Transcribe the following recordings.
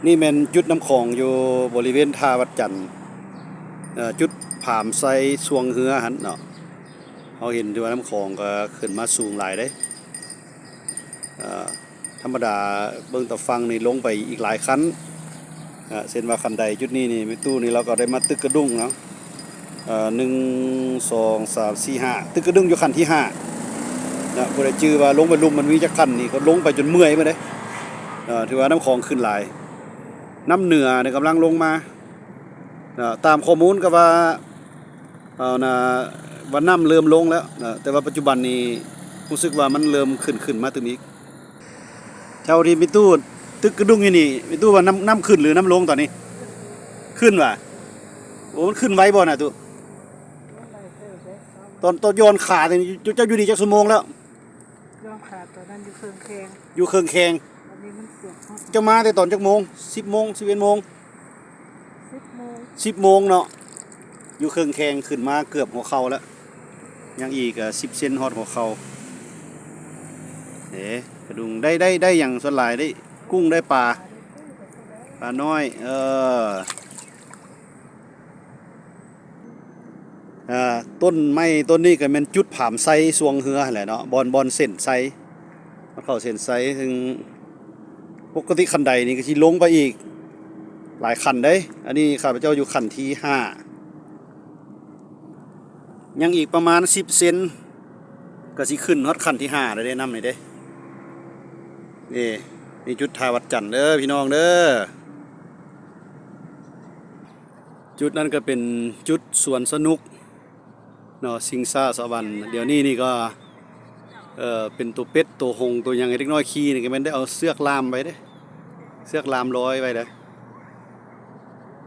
ນີ້ແມ່ນຈຸດນ້ຳຂອງຢູ່ບໍລິເວນທ່າວັດຈັນ ເອີ ຈຸດຜາມໄຊຊ່ວງເຮືອຫັ້ນເນາະ. ເຮົາເຫັນຢູ່ວ່ານ້ຳຂອງກໍຂຶ້ນມາສູງຫຼາຍເດ້. ເອີ ທຳມະດາເບິ່ງຕາຝັ່ງນີ້ລົງໄປອີກຫຼາຍຂັ້ນ. ເອີ ເຊັ່ນວ່າຂັ້ນໄດຈຸດນີ້ນີ້ ແມ່ຕູ້ນີ້ລາວກໍໄດ້ມາຕຶກກະດຸ້ງເນາະ. ເອີ ໜຶ່ງ ສອງ ສາມ ສີ່ ຫ້າ ຕຶກກະດຸ້ງຢູ່ຂັ້ນທີຫ້າເນາະ. ຜູ້ໃດຈື່ວ່າລົງໄປລຸ່ມມັນມີຈັກຂັ້ນນີ້ ກໍລົງໄປຈົນເມື່ອຍໝົດເດ້. ເອີ ຖືວ່ານ້ຳຂອງຂຶ້ນຫຼາຍ. ນ້ຳເໜືອນີ້ກຳລັງລົງມາເນາະ. ຕາມຂໍ້ມູນກໍວ່າ ເອີ ນະ ວ່ານ້ຳເລີ່ມລົງແລ້ວນະ, ແຕ່ວ່າປັດຈຸບັນນີ້ຮູ້ສຶກວ່າມັນເລີ່ມຂຶ້ນ ຂຶ້ນມາຕື່ມອີກ. ເຈົ້າທີ່ມີຕູ້ຕຶກກະດຸ້ງຢູ່ນີ້ ມີຕູ້ວ່ານ້ຳ ນ້ຳຂຶ້ນຫຼືນ້ຳລົງຕອນນີ້? ຂຶ້ນຫວາ? ໂອ້ ມັນຂຶ້ນໄວບໍ່ນະຕູ້? ຕອນ ຕອນຢ່ອນຂານີ້ ເຈົ້າ ເຈົ້າຢູ່ນີ້ຈັກຊົ່ວໂມງແລ້ວ? ຢ່ອນຂາຕອນນັ້ນຢູ່ເຄິ່ງແຄງ. ຢູ່ເຄິ່ງແຄງ. ອັນນີ້ມັນເກືອບຮອດ. ເຈົ້າມາແຕ່ຕອນຈັກໂມງ? ສິບໂມງ ສິບເອັດໂມງ? ສິບໂມງ. ສິບໂມງເນາະ. ຢູ່ເຄິ່ງແຄງ ຂຶ້ນມາເກືອບຫົວເຂົ່າແລ້ວ. ຍັງອີກ ເອີ ສິບເຊັນຮອດຫົວເຂົ່າ. ເອີ ກະດຸ້ງ ໄດ້ ໄດ້ ໄດ້ຫຍັງສ່ວນຫຼາຍ? ໄດ້ກຸ້ງ ໄດ້ປາ ປານ້ອຍ. ເອີ ອ່າ ຕົ້ນໄມ້ຕົ້ນນີ້ກໍແມ່ນຈຸດຜາມໄຊຊ່ວງເຮືອຫັ້ນແຫຼະເນາະ, ບ່ອນ ບ່ອນເສັ້ນໄຊ ມັນເຂົ້າເສັ້ນໄຊ. ເຊິ່ງປົກກະຕິຂັ້ນໄດນີ້ກໍຊິລົງໄປອີກຫຼາຍຂັ້ນເດ້. ອັນນີ້ຂ້າພະເຈົ້າຢູ່ຂັ້ນທີຫ້າ ຍັງອີກປະມານສິບເຊັນ ກໍຊິຂຶ້ນຮອດຂັ້ນທີຫ້າແລ້ວເດ້ ນ້ຳນີ້ເດ້. ນີ້ ນີ້ຈຸດທ່າວັດຈັນເດີພີ່ນ້ອງເດີ. ຈຸດນັ້ນກໍເປັນຈຸດສວນສະໜຸກເນາະ, ຊິງຊ້າສະຫວັນ. ດຽວນີ້ນີ້ກໍ ເອີ ເປັນໂຕເປັດໂຕຫົງໂຕຫຍັງໃຫ້ເດັກນ້ອຍຂີ່ນີ້ ກໍແມ່ນໄດ້ເອົາເຊືອກລ່າມໄວ້ເດ້, ເຊືອກລ່າມລອຍໄວ້ເດ້.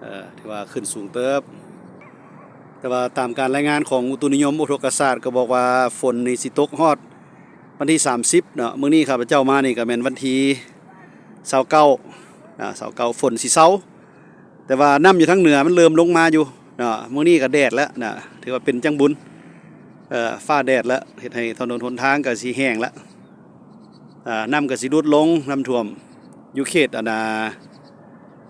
ເອີ ຖືວ່າຂຶ້ນສູງເຕີບ. ແຕ່ວ່າຕາມການລາຍງານຂອງອຸຕຸນິຍົມອຸທົກກະສາດກໍບອກວ່າ ຝົນນີ້ຊິຕົກຮອດວັນທີສາມສິບເນາະ. ມື້ນີ້ຂ້າພະເຈົ້າມານີ້ກໍແມ່ນວັນທີຊາວເກົ້າ ອາ ຊາວເກົ້າ ຝົນຊິເຊົາ. ແຕ່ວ່ານ້ຳຢູ່ທາງເໜືອມັນເລີ່ມລົງມາຢູ່ເນາະ. ມື້ນີ້ກໍແດດແລ້ວນະ, ຖືວ່າເປັນຈັງບຸນ. ເອີ ຟ້າແດດແລ້ວ ເຮັດໃຫ້ຖະໜົນຫົນທາງກໍຊິແຫ້ງແລ້ວ. ອາ ນ້ຳກໍຊິຫຼຸດລົງ, ນ້ຳຖ້ວມຢູ່ເຂດ ອັນນ່າ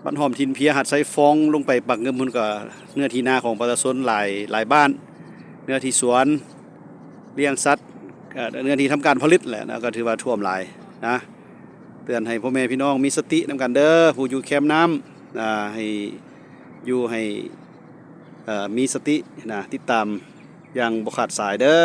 ບ້ານຫອມຖິ່ນເພຍ ຫາດຊາຍຟອງ ລົງໄປປາກງື່ມພຸ້ນ ກໍເນື້ອທີ່ນາຂອງປະຊາຊົນຫຼາຍ ຫຼາຍບ້ານ, ເນື້ອທີ່ສວນລ້ຽງສັດ, ເອີ ເນື້ອທີ່ທຳການຜະລິດແຫຼະນະ, ກໍຖືວ່າຖ້ວມຫຼາຍນະ. ເຕືອນໃຫ້ພໍ່ແມ່ພີ່ນ້ອງມີສະຕິນຳກັນເດີ, ຜູ້ຢູ່ແຄມນ້ຳ ອາ ໃຫ້ຢູ່ໃຫ້ ເອີ ມີສະຕິນະ, ຕິດຕາມຢ່າງບໍ່ຂາດສາຍເດີ.